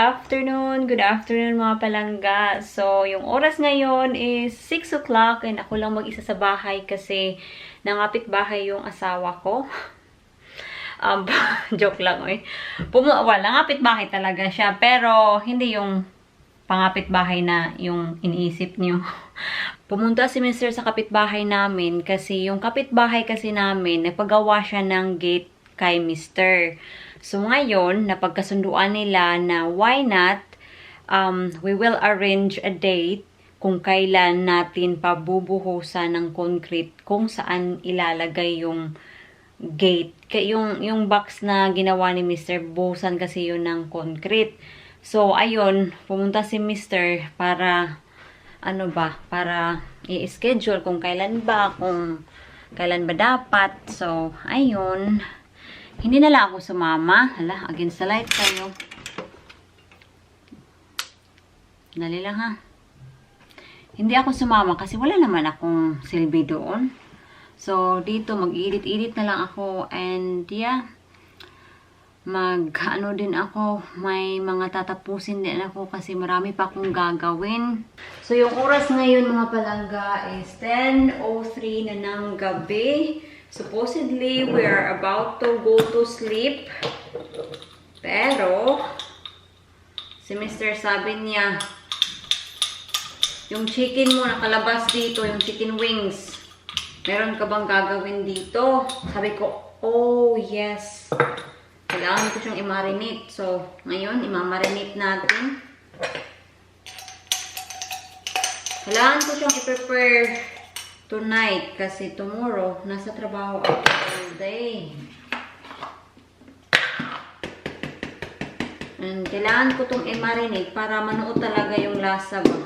Good afternoon mga palangga. So, yung oras ngayon is 6 o'clock and ako lang mag-isa sa bahay kasi nangapitbahay yung asawa ko. Joke lang eh. Nangapitbahay talaga siya pero hindi yung pangapitbahay na yung iniisip niyo. Pumunta si Mr. sa kapitbahay namin kasi yung kapitbahay kasi namin, nagpagawa siya ng gate kay Mr. So, ngayon, napagkasunduan nila na why not, we will arrange a date kung kailan natin pabubuhusan ng concrete kung saan ilalagay yung gate. Yung box na ginawa ni Mr. buhusan kasi yun ng concrete. So, ayun, pumunta si Mr. para, para i-schedule kung kailan ba dapat. So, ayun. Hindi na lang ako sumama. Hala, against the light tayo. Dali lang ha. Hindi ako sumama kasi wala naman akong silbi doon. So, dito mag-edit-edit na lang ako. And yeah, din ako. May mga tatapusin din ako kasi marami pa akong gagawin. So, yung oras ngayon mga palangga is 10:03 na ng gabi. Supposedly, we are about to go to sleep. Pero, si Mr. sabi niya, yung chicken mo nakalabas dito, yung chicken wings. Meron ka bang gagawin dito? Sabi ko, oh yes. Kailangan ko siyang i-marinate. So, ngayon, i-marinate natin. Kailangan ko siyang i-prepare tonight kasi tomorrow nasa trabaho ako all day. And kailangan ko itong i-marinate para manuot talaga yung lasa ba.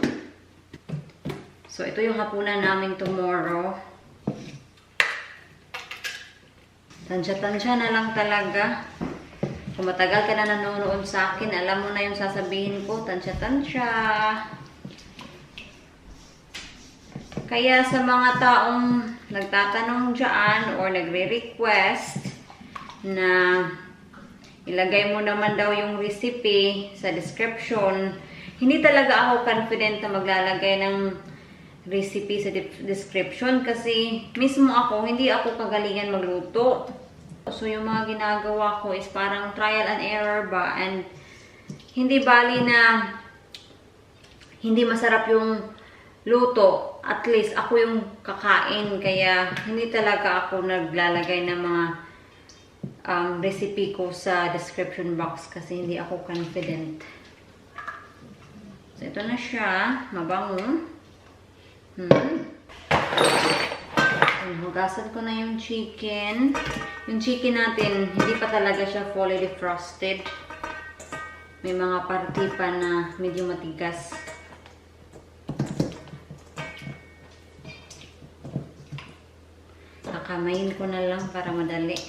So ito yung hapunan namin tomorrow. Tansya-tansya na lang talaga. Kung matagal ka na nanonood sa akin, alam mo na yung sasabihin ko, tansya-tansya. Kaya sa mga taong nagtatanong dyan or nagre-request na ilagay mo naman daw yung recipe sa description, hindi talaga ako confident na maglalagay ng recipe sa description kasi mismo ako, hindi ako kagalingan magluto. So yung mga ginagawa ko is parang trial and error ba, and hindi bali na hindi masarap yung luto. At least, ako yung kakain. Kaya, hindi talaga ako naglalagay ng mga recipe ko sa description box kasi hindi ako confident. So, ito na siya. Mabango. Hugasan ko na yung chicken. Yung chicken natin, hindi pa talaga siya fully defrosted. May mga parti pa na medyo matigas. Kamayin ko na lang para madali.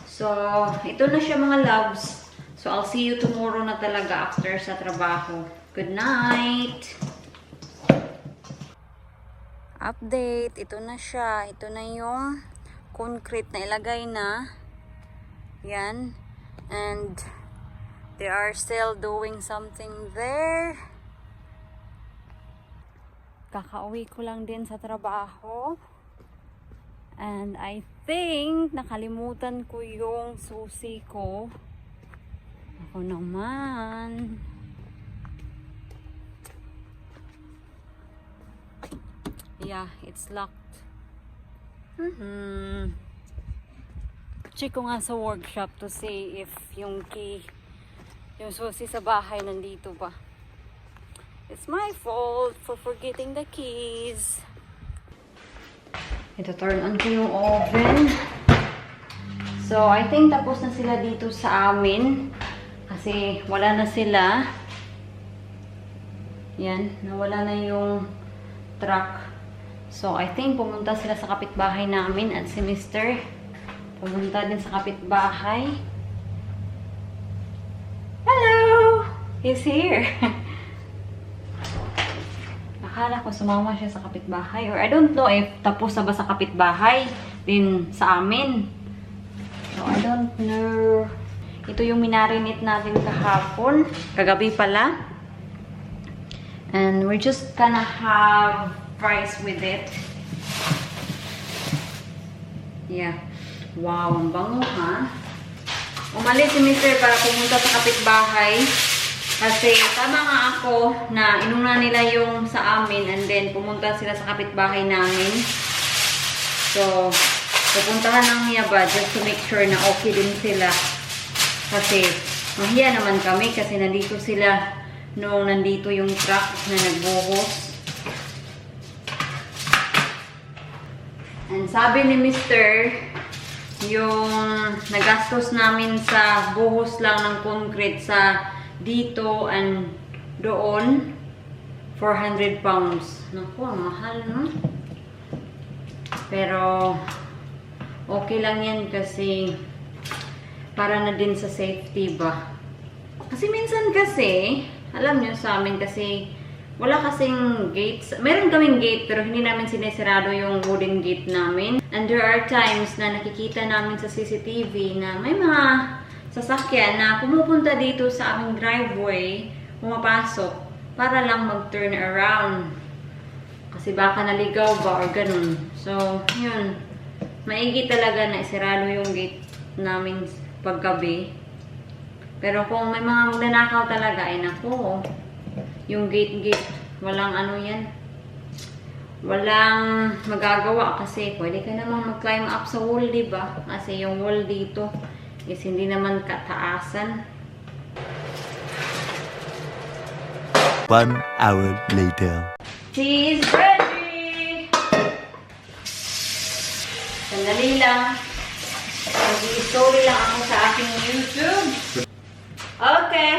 So, ito na siya mga loves. So, I'll see you tomorrow na talaga after sa trabaho. Good night! Update. Ito na siya. Ito na yung concrete na ilagay na. Yan. And they are still doing something there. Kakauwi ko lang din sa trabaho. And I think nakalimutan ko yung susi ko. Ako naman. Yeah, it's locked. Check ko nga sa workshop to see if yung key, yung susi sa bahay nandito ba. It's my fault for forgetting the keys. Ito, turn on ko yung oven. So, I think tapos na sila dito sa amin. Kasi wala na sila. Yan, nawala na yung truck. So, I think pumunta sila sa kapitbahay namin at si Mr. pumunta din sa kapitbahay. Hello! He's here. Akala ko sumama siya sa kapitbahay. Or I don't know if tapos na ba sa kapitbahay din sa amin. So, I don't know. Ito yung minarinate natin kahapon. Kagabi pala. And we're just gonna have fries with it. Yeah. Wow, ang bango ha. Umalis si Mr. para pumunta sa kapitbahay. Kasi tama nga ako na inuna nila yung sa amin and then pumunta sila sa kapitbahay namin. So, pupuntahan ng Niyaba just to make sure na okay din sila. Kasi, mahiya naman kami kasi nandito sila nung nandito yung truck na nagbuhos. And sabi ni Mr., yung nagastos namin sa buhos lang ng concrete sa dito and doon, 400 pounds. Naku, ang mahal, no? Pero, okay lang yan kasi para na din sa safety ba. Kasi minsan kasi, alam nyo sa amin kasi, wala kasing gates. Meron kaming gate pero hindi namin sinesirado yung wooden gate namin. And there are times na nakikita namin sa CCTV na may mga sasakyan na pumupunta dito sa aming driveway, pumapasok, para lang mag-turn around. Kasi baka naligaw ba or ganun. So, yun. Maigi talaga na isirado yung gate namin paggabi. Pero kung may mga magnanakaw talaga, ay naku, yung gate, walang ano yan. Walang magagawa kasi pwede ka namang mag-climb up sa wall, diba? Kasi yung wall dito is hindi naman kataasan. 1 hour later. Cheese ready! Sandali lang. Mag-i-story lang ako sa aking YouTube. Okay.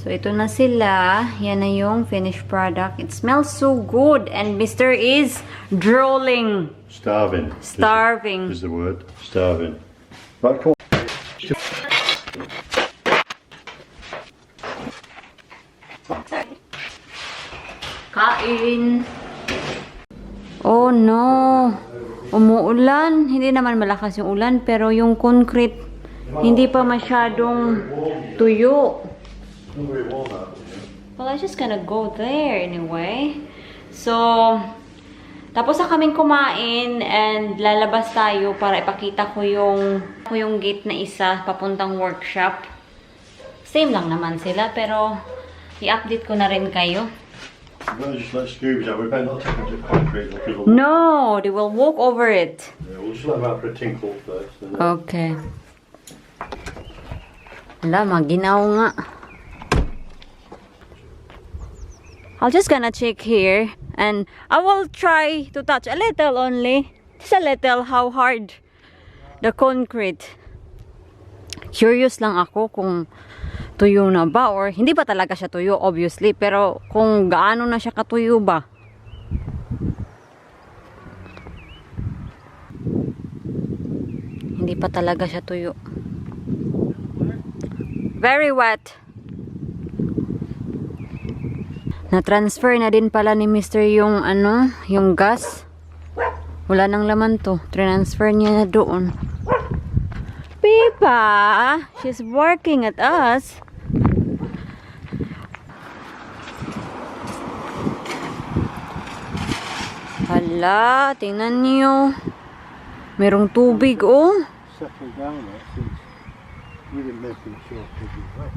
So, ito na sila. Yan na yung finished product. It smells so good. And Mr. is drooling. Starving. Starving. Is the word. Starving. Right, come on. Kain. Oh no. Umuulan. Hindi naman malakas yung ulan. Pero yung concrete, hindi pa masyadong tuyo. Well, I'm just gonna go there anyway. So, tapos na kaming kumain and lalabas tayo para ipakita ko yung gate na isa papuntang workshop. Same lang naman sila pero i-update ko na rin kayo. No, they will walk over it. We'll just let them out for a tinkle first. Okay. Wala, maginaw nga. I'm just gonna check here and I will try to touch a little only. Just a little how hard the concrete. Curious lang ako kung tuyo na ba or hindi pa talaga siya tuyo obviously pero kung gaano na siya katuyo ba. Hindi pa talaga siya tuyo. Very wet. Na-transfer na din pala ni Mr. yung yung gas. Wala nang laman to. Transfer niya na doon. Pipa! She's working at us. Hala, tingnan niyo. Merong tubig, oh. Settling down there since really making sure it'll be wet.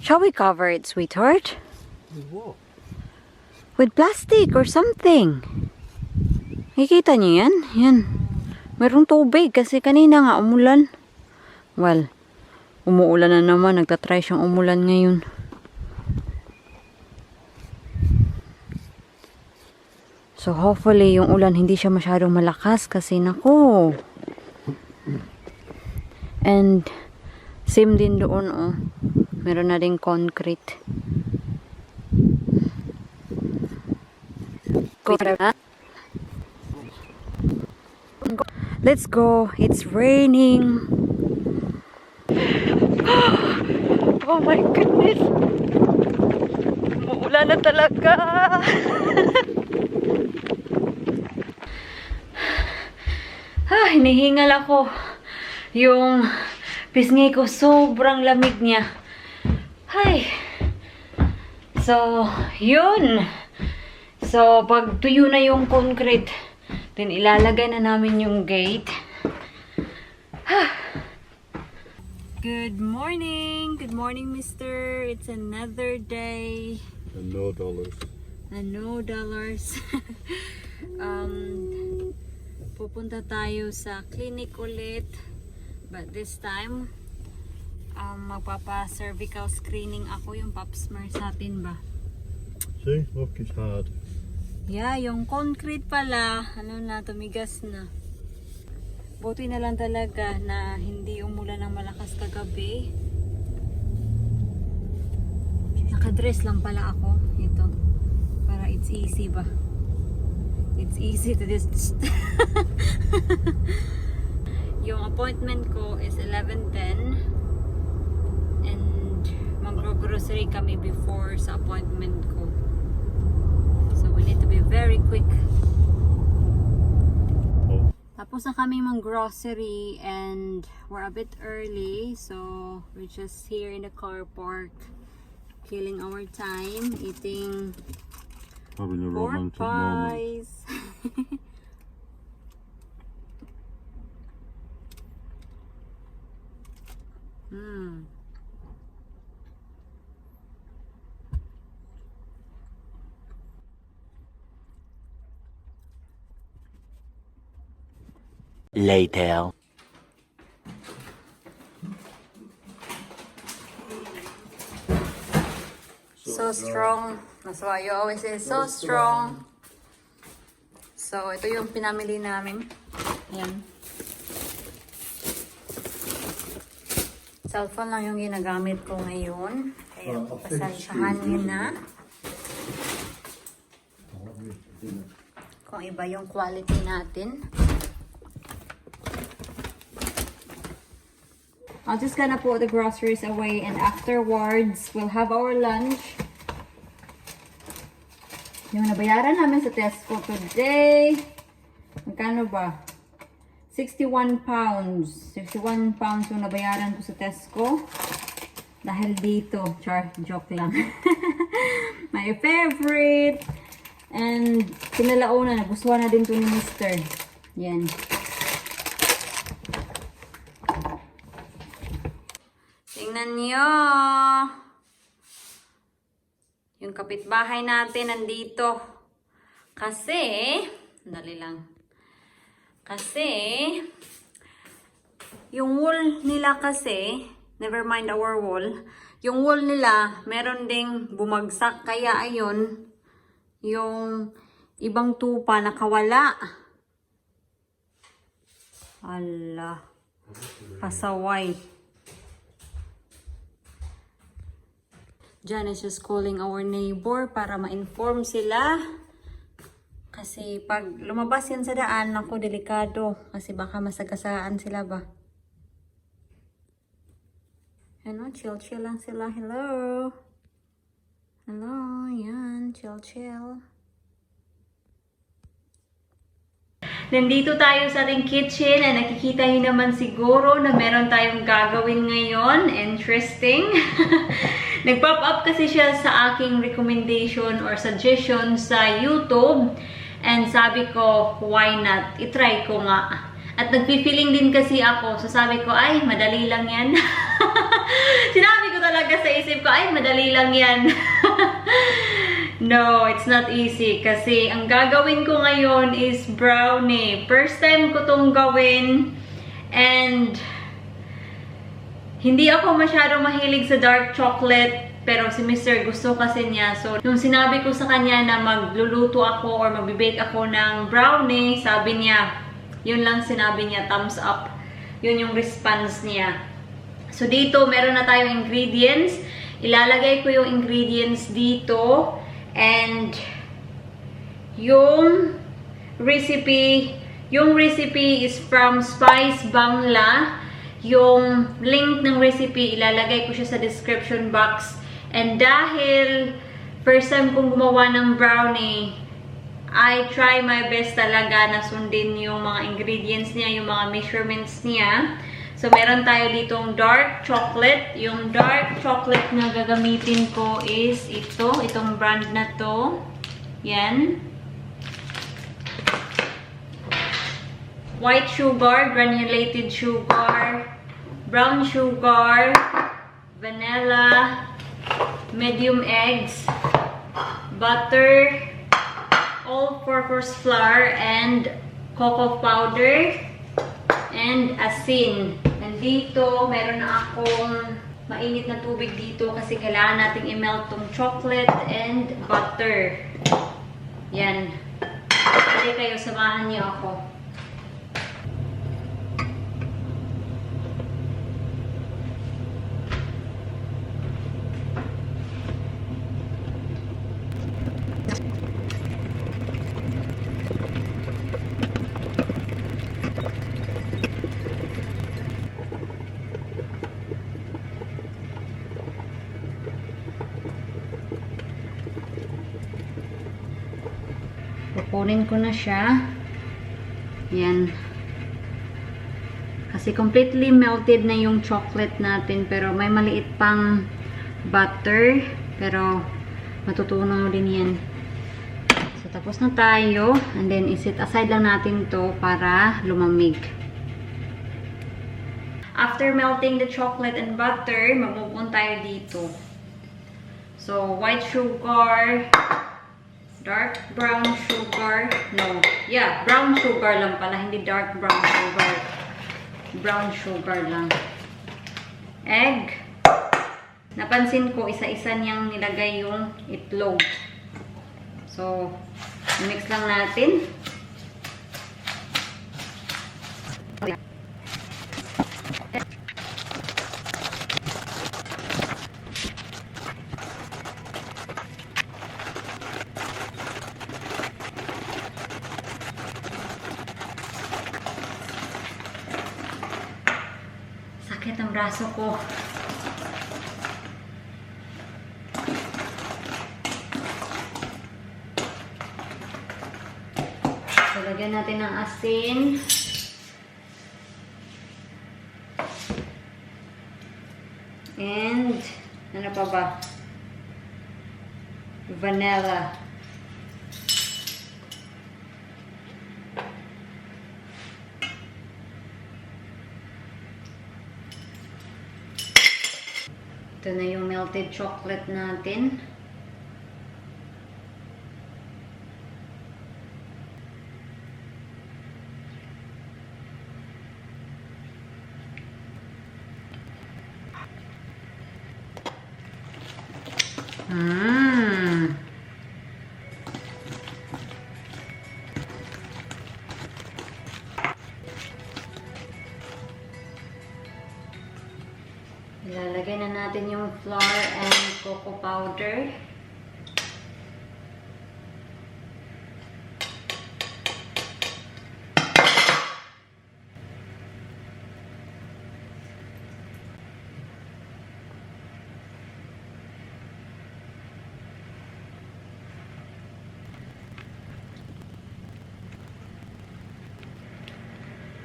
Shall we cover it, sweetheart? With what? With plastic or something. Nakikita niyo yan? Yan. Merong tubig kasi kanina nga umulan. Well, umuulan na naman. Nagtatry siyang umulan ngayon. So hopefully yung ulan hindi siya masyadong malakas kasi nako. And same din doon, oh. Meron na ding concrete. Let's go. It's raining. Oh my goodness. Uulan na talaga. Hinihingal ako. Yung pisngi ko, sobrang lamig niya. Ay. So, yun. So, pag tuyo na yung concrete, then ilalagay na namin yung gate. Good morning! Good morning, mister. It's another day. And no dollars. And no dollars. Pupunta tayo sa clinic ulit. But this time, magpapa-cervical screening ako. Yung pap smear sa atin ba? See, look, it's hard. Yeah, yung concrete pala, tumigas na. Buti na lang talaga na hindi umulan ng malakas kagabi. Nakadress lang pala ako. Ito. Para it's easy ba? It's easy to just... Yung appointment ko is 11:10. And magro-grocery kami before sa appointment ko. So we need to be very quick. Tapos na kami mag-grocery and we're a bit early. So we're just here in the car park, killing our time, eating Having a pork romantic pies. Later. So strong. That's why you always say so strong. So ito yung pinamili namin. Yan. Cellphone lang yung ginagamit ko ngayon. Kaya pasensyahan nyo na. Kung iba yung quality natin. I'm just gonna put the groceries away and afterwards we'll have our lunch. Yung nabayaran namin sa Tesco today. Magkano ba? 61 pounds. 61 pounds yung nabayaran ko sa Tesco. Dahil dito. Char, joke lang. My favorite. And pinalauna, nagustuhan na din to ni Mr. Yan. Tingnan nyo. Yung kapitbahay natin nandito. Kasi, dali lang. Kasi, yung wool nila kasi, never mind our wool, yung wool nila, meron ding bumagsak. Kaya ayun, yung ibang tupa nakawala. Ala, pasaway. Jan is just calling our neighbor para ma-inform sila. Kasi pag lumabas yan sa daan, ako delikado. Kasi baka masagasaan sila ba. Ano, chill lang sila. Hello. Hello, yan. Chill. Nandito tayo sa ating kitchen and nakikita nyo naman siguro na meron tayong gagawin ngayon. Interesting. Nag-pop up kasi siya sa aking recommendation or suggestion sa YouTube. And sabi ko, why not? I-try ko nga. At nagpi-feeling din kasi ako. So sabi ko, ay, madali lang yan. Sinabi ko talaga sa isip ko, ay, madali lang yan. No, it's not easy. Kasi ang gagawin ko ngayon is brownie. First time ko tong gawin. And hindi ako masyado mahilig sa dark chocolate, pero si Mr. gusto kasi niya. So, nung sinabi ko sa kanya na magluluto ako or magbibake ako ng brownie, sabi niya, yun lang sinabi niya, thumbs up. Yun yung response niya. So, dito, meron na tayong ingredients. Ilalagay ko yung ingredients dito. And, yung recipe is from Spice Bangla. Yung link ng recipe, ilalagay ko siya sa description box. And dahil First time kong gumawa ng brownie. I try my best talaga na sundin yung mga ingredients niya, yung mga measurements niya. So, meron tayo ditong dark chocolate. Yung dark chocolate na gagamitin ko is itong brand na to. Yan. White sugar, granulated sugar, brown sugar, vanilla, medium eggs, butter, all-purpose flour, and cocoa powder, and asin. Nandito, meron na akong mainit na tubig dito kasi kailangan nating i-melt tong chocolate and butter. Yan. Pwede kayo, samahan niyo ako. Kukunin ko na siya. Yan. Kasi completely melted na yung chocolate natin. Pero may maliit pang butter. Pero matutunaw din yan. So, tapos na tayo. And then, iset aside lang natin to para lumamig. After melting the chocolate and butter, mag-move on tayo dito. So, white sugar, dark brown sugar. No. Yeah, brown sugar lang pala. Hindi dark brown sugar. Brown sugar lang. Egg. Napansin ko, isa-isa niyang nilagay yung itlog. So, mix lang natin. Sakit ang braso ko. So, lagyan natin ng asin. And, ano pa ba? Vanilla. Ito na yung melted chocolate natin. Ilalagay na natin yung flour and cocoa powder.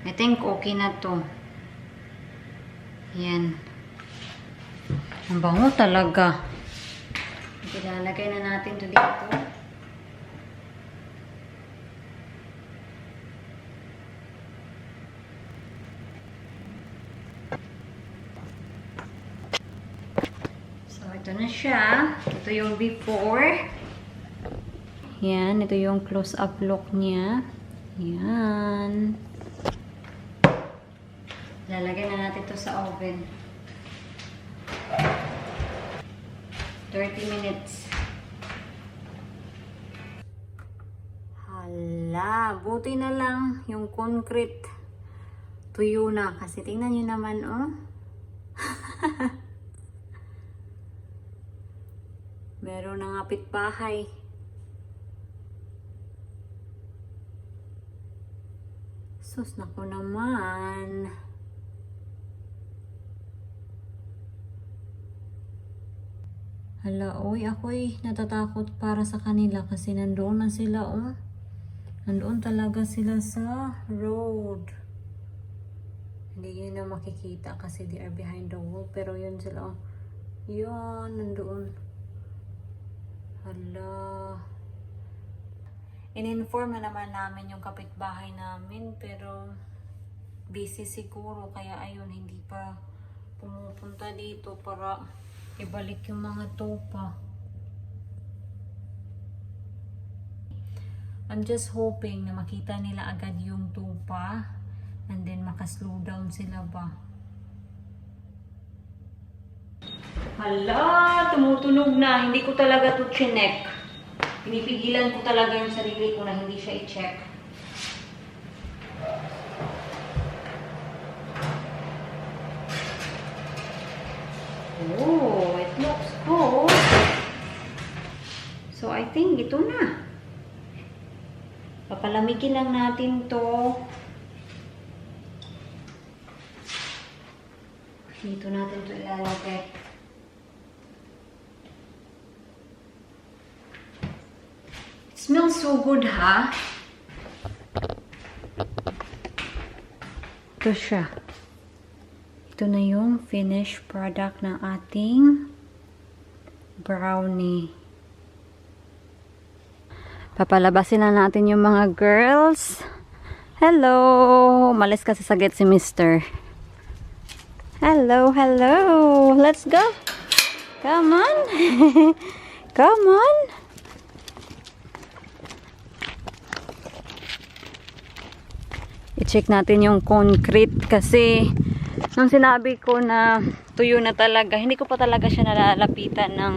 I think okay na to. Yan. Ang bango talaga. Ilalagay na natin to dito. So, ito na siya. Ito yung before. Yan. Ito yung close-up look niya. Yan. Lalagay na natin to sa oven. 30 minutes. Hala, buti na lang yung concrete tuyo na. Kasi tingnan nyo naman, oh. Meron nangapitbahay. Sus, naku naman. Hala, uy, ako'y natatakot para sa kanila kasi nandoon na sila, oh. Nandoon talaga sila sa road. Hindi yun na makikita kasi they are behind the wall. Pero yun sila, oh. Yun, nandoon. Hala. In-inform na naman namin yung kapitbahay namin, pero busy siguro. Kaya ayun, hindi pa pumupunta dito para ibalik yung mga tupa. I'm just hoping na makita nila agad yung tupa and then makaslow down sila ba. Hala, tumutunog na. Hindi ko talaga to chinek. Pinipigilan ko talaga yung sarili ko na hindi siya i-check. Oh, it looks good. So, I think ito na. Papalamigin lang natin to. Dito natin to ilalagay. It smells so good, ha? Ito siya. Ito na yung finished product ng ating brownie. Papalabasin na natin yung mga girls. Hello! Umalis kasi saglit si Mr. Hello, hello! Let's go! Come on! Come on! I-check natin yung concrete kasi nung sinabi ko na tuyo na talaga, hindi ko pa talaga siya nalalapitan ng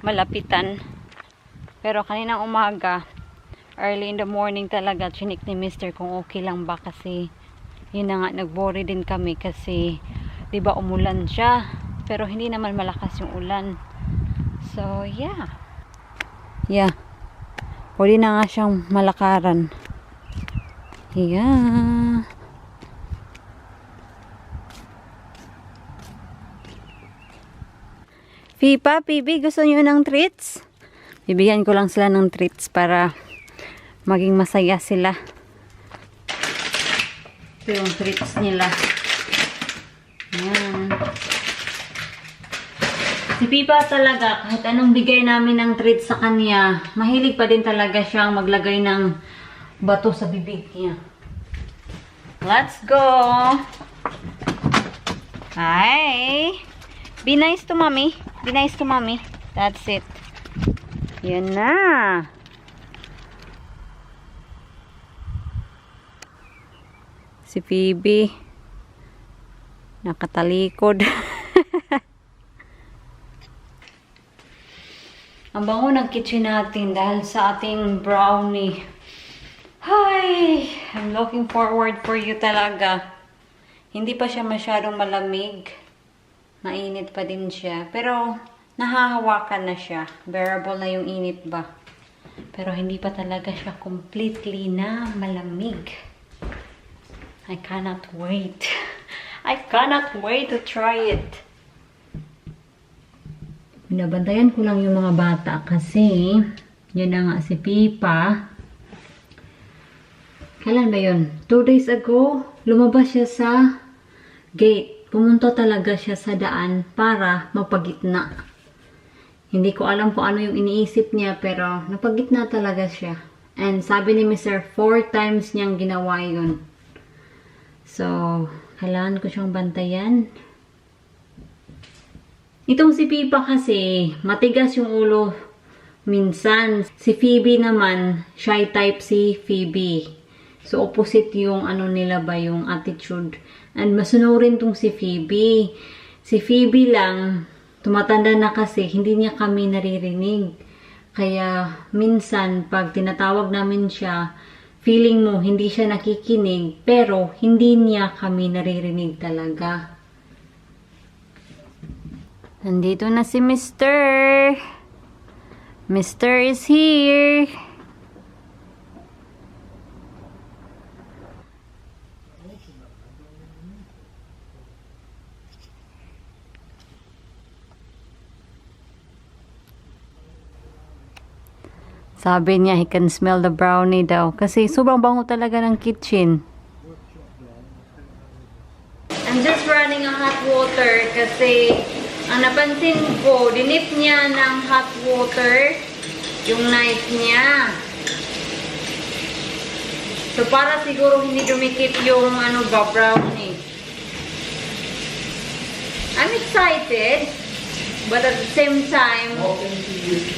malapitan. Pero kaninang umaga, early in the morning talaga, chinik ni Mr. kung okay lang ba kasi yun na nga, nag-worry din kami kasi di ba umulan siya, pero hindi naman malakas yung ulan. So, yeah. Yeah. Pwede na nga siyang malakaran. Yeah. Pipa, Pibi, gusto niyo ng treats? Bibigyan ko lang sila ng treats para maging masaya sila. Ito yung treats nila. Yan. Si Pipa talaga, kahit anong bigay namin ng treats sa kanya, mahilig pa din talaga siyang maglagay ng bato sa bibig niya. Let's go! Hi! Be nice to mommy. Be nice to mommy. That's it. Yan na. Si Phoebe. Nakatalikod. Ang bango ng kitchen natin dahil sa ating brownie. Hi! I'm looking forward for you talaga. Hindi pa siya masyadong malamig. Mainit pa din siya. Pero, nahahawakan na siya. Bearable na yung init ba. Pero, hindi pa talaga siya completely na malamig. I cannot wait. I cannot wait to try it. Binabantayan ko lang yung mga bata kasi yan na nga si Pipa. Kailan ba yun? 2 days ago, lumabas siya sa gate. Pumunta talaga siya sa daan para mapagitna. Hindi ko alam kung ano yung iniisip niya pero napagitna talaga siya. And sabi ni Mr. 4 times niyang ginawa yun. So, kailangan ko siyang bantayan. Itong si Pipa kasi, matigas yung ulo minsan. Si Phoebe naman, shy type si Phoebe. So, opposite yung ano nila ba, yung attitude. And masunurin tong si Phoebe. Si Phoebe lang, tumatanda na kasi, hindi niya kami naririnig. Kaya, minsan, pag tinatawag namin siya, feeling mo, hindi siya nakikinig, pero hindi niya kami naririnig talaga. Nandito na si Mr. Mr. is here. Sabi niya, he can smell the brownie daw. Kasi sobrang bango talaga ng kitchen. I'm just running a hot water kasi ang napansin ko, dinip niya ng hot water yung knife niya. So, para siguro hindi dumikit yung brownie. I'm excited, but at the same time,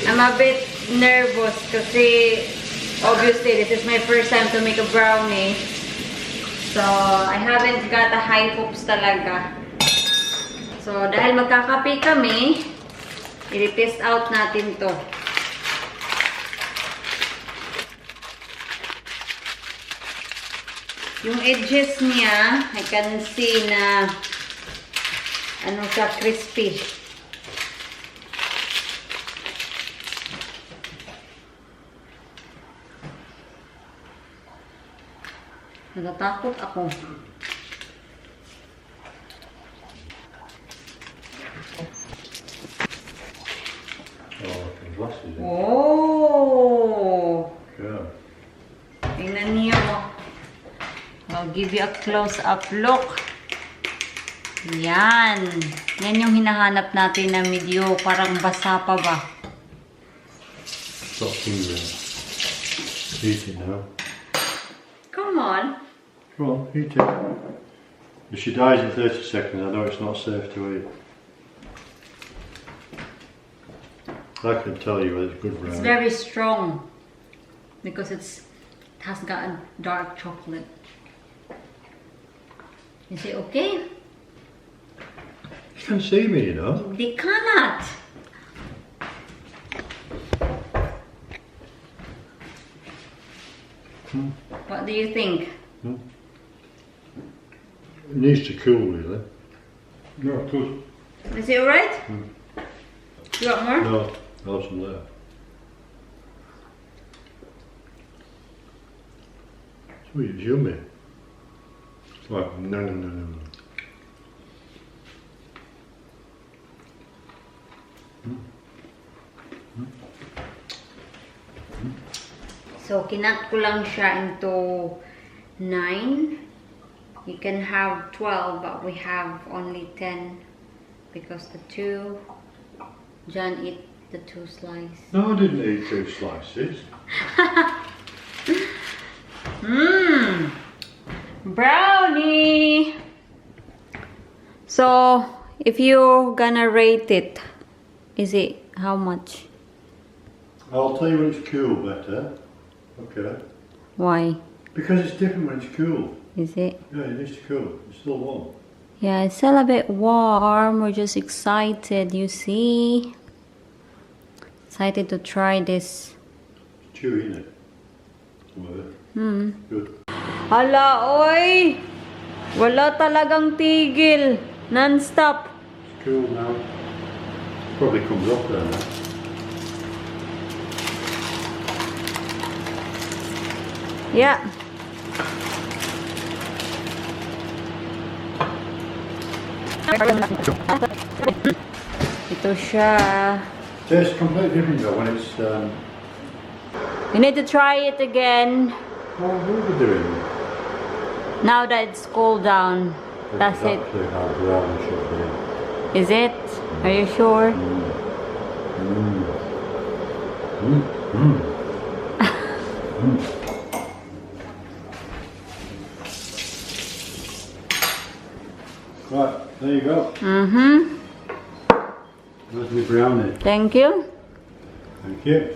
I'm a bit nervous kasi obviously this is my first time to make a brownie. So, I haven't got a high hopes talaga. So, dahil magkakape kami, i-test out natin to. Yung edges niya, I can see na siya, crispy. Natatakot ako. Oh! Yeah. Tingnan niyo. I'll give you a close-up look. Yan. Yan yung hinahanap natin na medyo parang basa pa ba. Stop eating now. Come on. Come on, eat it. If she dies in 30 seconds, I know it's not safe to eat. I can tell you it's good brownie. It's very strong because it has got a dark chocolate. Is it okay? You can see me, you know. They cannot. What do you think? It needs to cool, really. No, good. Is it alright? You want more? No, I'll have some there. Sweet, it's yummy. Like, no. So, kinat ko lang siya into 9. You can have 12, but we have only 10 because the 2, John eat the 2 slices. No, I didn't eat 2 slices. Brownie! So, if you're gonna rate it, is it how much? I'll tell you when it's cool better. Okay. Why? Because it's different when it's cool. Is it? Yeah, it needs to cool. It's still warm. Yeah, it's still a bit warm. We're just excited, you see. Excited to try this. It's chewy, isn't it? Well, good. Hala, oy! Wala talagang tigil. Non-stop. It's cool now. Probably comes up there now. Yeah. Ito siya. Tastes completely different though when it's You need to try it again. what are we doing? Now that it's cooled down. That's it. Exactly how brown should be. Is it? Are you sure? Right, there you go. Mm-hmm. There's my brownie. Thank you. Thank you.